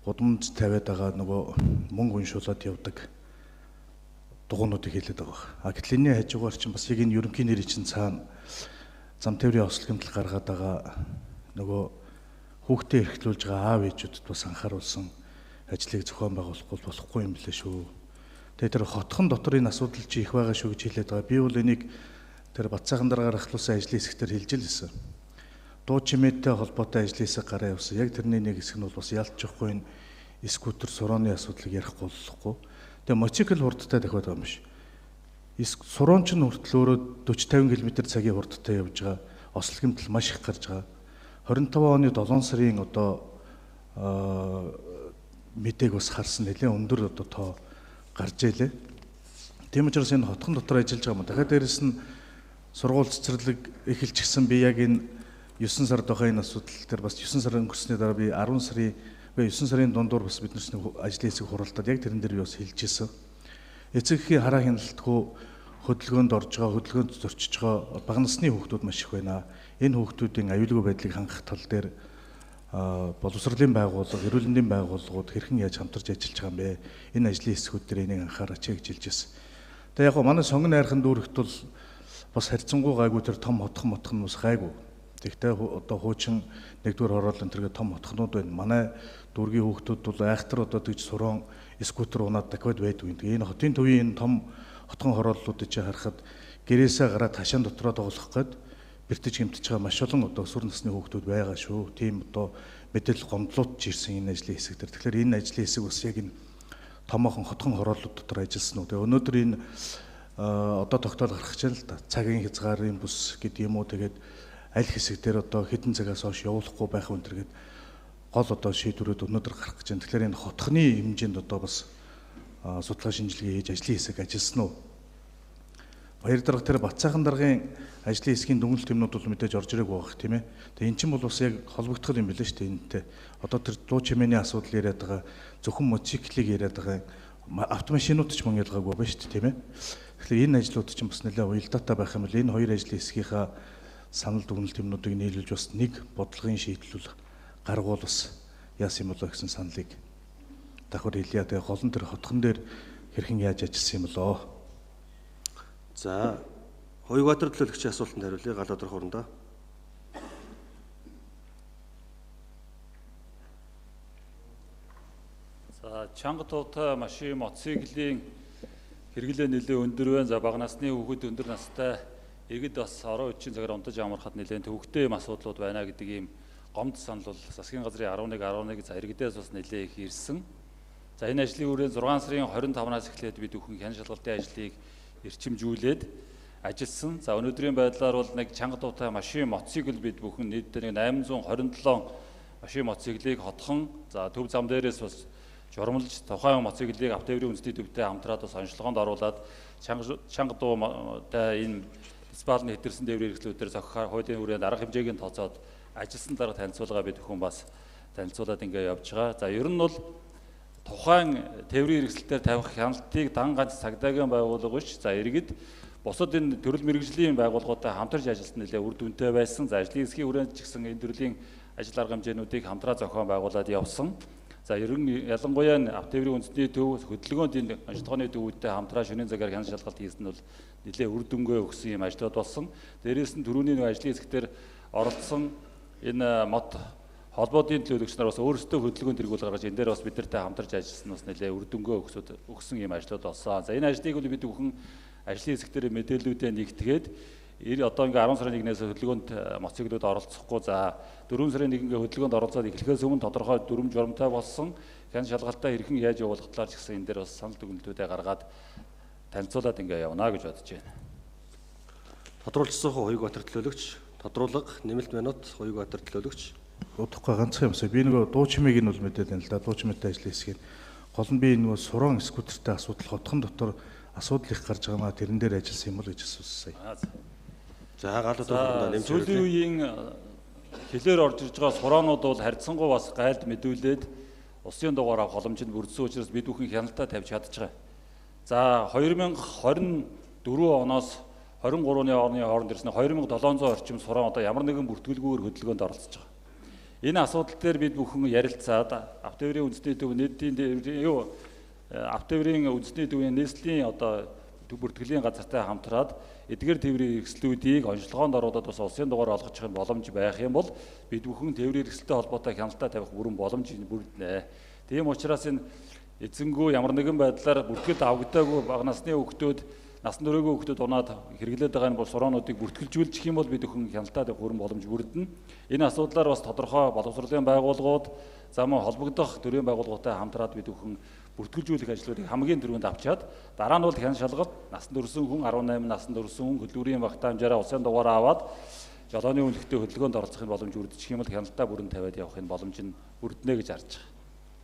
гудамж тавиад байгаа нөгөө мөнгө уншуулад явдаг дугуйнуудыг хэлээд байгаа. А гэтэл энэний хажуугаар чинь бас яг энэ ерөнхий нэрийн чинь цаана зам тээврийн осол гэмтэл гаргаад байгаа нөгөө хүүхдээ эрхлүүлж байгаа аав ээжүүдэд бас анхааруулсан ажлыг зохион байгуулахгүй болохгүй юм лээ шүү. Тэгээ тэр хотхон дотор энэ асуудал чи их байгаа шүү гэж хэлээд байгаа. Би бол энийг тэр Батсайхан даргаар ахлуулсан ажлын хэсэгтэр хэлж л байсан. Дуу чимээтэй холбоотой ажлын хэсэг гараа явсан. Яг тэрний нэг хэсэг нь бол бас ялцчихгүй энэ скутер сурооны асуудлыг ярихгүй болохгүй. Тэгээ мотоцикл хурдтай дахиад байгаа юм биш. Суроон ч хүртэл өөрөө 40 50 км цагийн хурдтай явж байгаа. Осол гэмтэл маш их гарч байгаа. 25 оны 7 сарын одоо мэдээг бас харсан нэлээд өндөр одоо тоо гарч ийлээ. Тийм учраас энэ хотхон дотор ажиллаж байгаа юм. Дахиад дээрэс нь сургууль цэцэрлэг эхэлчихсэн би яг энэ 9 сард байгаа энэ асуудал дээр бас 9 сар өнгөрсний дараа би 10 сарын 9 сарын дундуур бас бид нар ажлын хэсэг хуралдаад яг тэрэн дээр би бас хэлж ирсэн. Эцэг эхийн хараа хяналтгүй хөдөлгөөнд орж байгаа, хөдөлгөөнд зорчиж байгаа бага насны хүүхдүүд маш их байна. Энэ хүүхдүүдийн аюулгүй байдлыг хангах тал дээр боловсролын байгууллага, эрүүл мэндийн байгууллагууд хэрхэн яаж хамтарч ажиллаж байгаа юм бэ? Энэ ажлын хэсгүүд дээр энийг анхаараач гэж хэлж ирсэн. Тэгээ яг манай сонгон найрхан дүүрэгт бол бас харьцангуй гайгүй тэр том хотхон мотхон бас гайгүй. Тэгтээ одоо хуучин нэгдүгээр хорооллын тэргээ том хотхнууд байна. Манай дүүргийн хүүхдүүд бол айхтар одоо тэгж сураан скутер унаад дахиад байдгүй. Тэгээ энэ хотын төвийн энэ том хотхон хорооллуудыг чи харахад гэрээсээ гараад хашаан дотроо тоглох гээд бэртэж гэмтэж байгаа маш олон одоо өсвөр насны хүүхдүүд байгаа шүү. Тийм одоо мэдээлэл гомдлууд ч ирсэн энэ ажлын хэсэг дээр. Тэгэхээр энэ ажлын хэсэг бас яг энэ томоохон хотхон хорооллууд дотор ажилласан уу. Тэгээ өнөөдөр энэ одоо тогтоол гарах гэж л да. Цагийн хязгаарын бүс гэдэг юм уу, тэгээд аль хэсэг дээр одоо хэдэн цагаас хойш явуулахгүй байх үн төргээд гол одоо шийдвэрүүд өнөөдөр гарах гэж байна. Тэгэхээр энэ хотхны хэмжээнд одоо бас судалгаа шинжилгээ хийж ажлын хэсэг ажилласан уу? Баяр дарга тэр Батсайхан даргын ажлын хэсгийн дүгнэлт юмнууд бол мэдээж орж ирээгүй байх тийм ээ. Тэгээ эн чинь бол бас яг холбогдох юм билээ шүү дээ энэтэй. Одоо тэр дуу чимээний асуудал яриад байгаа, зөвхөн мотоциклийг яриад байгаа, автомашинууд ч мөн ялгаагүй байна шүү дээ тийм ээ. Тэгэхээр энэ ажлууд чинь бас нэлээд уялдаатай байх юм бол энэ хоёр ажлын хэсгийнхаа санал дүгнэлт юмнуудыг нийлүүлж бас нэг бодлогын шийдэл гаргуул бас яасан юм болоо гэсэн саналыг давхар хэлье. Тэгээ гол нь тэр хотхон дээр хэрхэн яаж ажилласан юм болоо. За, Хоёугбаатар төлөөлөгчийн асуултанд хариулъя. Гал өдөр хурандаа. За, чанга туутай машин мотоциклийн хэрэглээ нэлээд өндөр байна. За, бага насны хүүхэд өндөр настай иргэд бас орон үеийн цагаар унтаж амархад нэлээд төвөгтэй юм асуудлууд байна гэдэг ийм гомд санал бол засгийн газрын 11 11 за иргэдээс бас нэлээд их ирсэн. За, энэ ажлын үрээ 6 сарын 25-наас эхлээд бид бүхэн хян шалгалтын ажлыг эрчимжүүлээд ажилласан. За, өнөөдрийн байдлаар бол нэг чанга дуутай машин мотоцикл бид бүхэн нийтдээ нэг 827 машин мотоциклийг хотхон за төв зам дээрээс бас журмалж тухайн мотоциклийг автотээврийн үндэсний төвтэй хамтраад бас онцлогоонд оруулаад чанга дуутай энэ муниципалны хэтэрсэн тээврийн хэрэгслүүдээр зохихоор хуулийн хүрээнд арга хэмжээг нь тооцоод ажилласан дарга танилцуулга бид бүхэн бас танилцуулаад ингээ явж байгаа. За, ер нь бол тухайн тээврийн хэрэгслэлээр тавих хяналтыг дан ганц цагдаагийн байгууллага биш. За, иргэд бусад энэ төрөл мэргэжлийн байгууллагуудтай хамтарч ажилласан нэлээ үр дүнтэй байсан. За, ажлын хэсгийн хүрээнд ч гэсэн энэ төрлийн ажил арга хэмжээнүүдийг хамтраа зохион байгуулад явсан. За, ер нь ялангуяа автотээврийн үндэсний төв хөдөлгөөнд энэ онцлогооны төвүүдтэй хамтраа шөнийн цагаар хяналт шалгалт хийсэн нь бол нэлээ үр дүнгээ өгсөн юм ажлууд болсон. Дээрээс нь түрүүний нэг ажлын хэсэгтэр оролцсон энэ мод холбоодын төлөөлөгч нар бас өөрсдөө хөдөлгөөн тэргүүл гаргаж энэ дээр бас бид нартай хамтарч ажилласан бас нэлээ үр дүнгээ өгсөн юм ажлууд болсон. За, энэ ажлыг бол бид бүхэн ажлын хэсэгтэр мэдээллүүдээ нэгтгээд одоо ингээ 10 сарын 1-ээс хөдөлгөөнд мотоциклүүд оролцохгүй. За, 4 сарын 1-нд хөдөлгөөнд оролцоод эхлэхээс өмнө тодорхой дүрм журамтай болсон хян шалгалтаа хэрхэн яаж явуулах талаар ч гэсэн энэ дээр бас санал дүгнэлтүүдээ гаргаад танилцуулаад ингээ явна гэж бодож байна. Тодруулсан Хоёугбаатар төлөөлөгч, тодруулга нэмэлт минут Хоёугбаатар төлөөлөгч. Удахгүй ганцхан юмсаа би нөгөө дуу чимээг нь бол мэдээд байна л да. Дуу чимээтэй ажлын хэсгийг гол нь би нөгөө сурон скутертэй асуудал хотхон дотор асуудал их гарч байгаа маа тэрэн дээр ажилласан юм бол гэж асуусан. За, гал өдөр хурандаа нэмж хариулъя. Сүүлийн үеийн хилээр орж ирж байгаа сураанууд бол харьцангуй бас гайлд мэдүүлээд улсын дугаар авах боломжинд бүрдсэн учраас бид бүхэн хяналтаа тавьж чадж байгаа. За, 2024 оноос 23 оны хооронд ирсэн 2700 орчим сураан одоо ямар нэгэн бүртгэлгүйгээр хөдөлгөөнд оролцож байгаа. Энэ асуудал дээр бид бүхэн ярилцаад Автотээврийн үндэсний төв нийтийн тээврийн Автотээврийн үндэсний төвийн нийслэлийн одоо бүртгэлийн газартай хамтраад эдгээр тээврийн хэрэгслүүдийг онцлогоонд оруулаад бас улсын дугаар олгочих боломж байх юм бол бид бүхэн тээврийн хэрэгсэлтэй холбоотой хяналтаа тавих бүрэн боломж бүрднэ. Тийм учраас энэ эзэнгүү ямар нэгэн байдлаар бүртгэлд авагдаагүй бага насны хүүхдүүд, насан туршаагүй хүүхдүүд унаад хэрэглээд байгаа энэ бол сураануудыг бүртгэлжүүлчих юм бол бид бүхэн хяналтаа тавих бүрэн боломж бүрдэнэ. Энэ асуудлаар бас тодорхой боловсролын байгууллагууд, за мөн холбогдох төрийн байгууллагуудтай хамтраад бид бүхэн бүртгэлжүүлэх ажлуудыг хамгийн түрүүнд авчаад дараа нь бол хян шалгалт, насан турсан хүн, 18 насан турсан хүн хөдөлгүүрийн багтаамжаараа улсын дугаараа аваад жолооны үнэлэхтэй хөдөлгөөнд оролцох боломж бүрдчих юм бол хяналтаа бүрэн тавиад явах энэ боломж нь бүрднэ гэж харж байгаа.